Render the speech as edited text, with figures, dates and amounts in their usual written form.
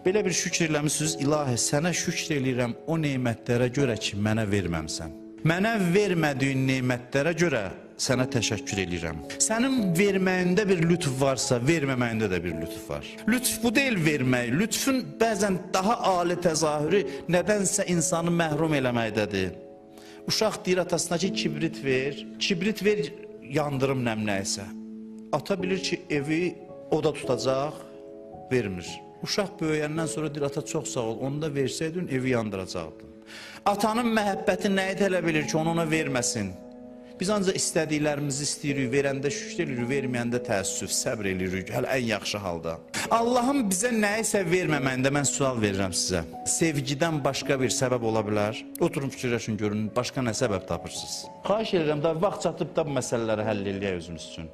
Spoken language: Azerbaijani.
Belə bir şükr eləmisiniz, ilahi, sənə şükr eləyirəm o nemətlərə görə ki, mənə verməmsən. Mənə vermədiyin nemətlərə görə sənə təşəkkür eləyirəm. Sənin verməyində bir lütf varsa, verməməyində də bir lütf var. Lütf bu deyil vermək. Lütfün bəzən daha ali təzahürü nədənsə insanı məhrum eləməkdədir. Uşaq deyir atasına ki, kibrit ver. Kibrit ver, yandırım nəm nəyisə. Ata bilir ki, evi oda tutacaq, vermir. Uşaq böyüyəndən sonra deyir, ata çox sağ ol, onu da versəydin evi yandıracaqdın. Atanın məhəbbəti nəyi tələb edir ki, onu ona verməsin? Biz ancaq istədiklərimizi istəyirik, verəndə şükür eləyirik, verməyəndə təəssüf, səbr eləyirik, hələ ən yaxşı halda. Allahın bizə nəyisə verməməyində mən sual verirəm sizə. Sevgidən başqa bir səbəb ola bilər? Oturun fikirləşin görün, başqa nə səbəb tapırsınız? Xahiş edirəm, da vaxt çatıb da bu məsələləri həll eləyək özümüz üçün.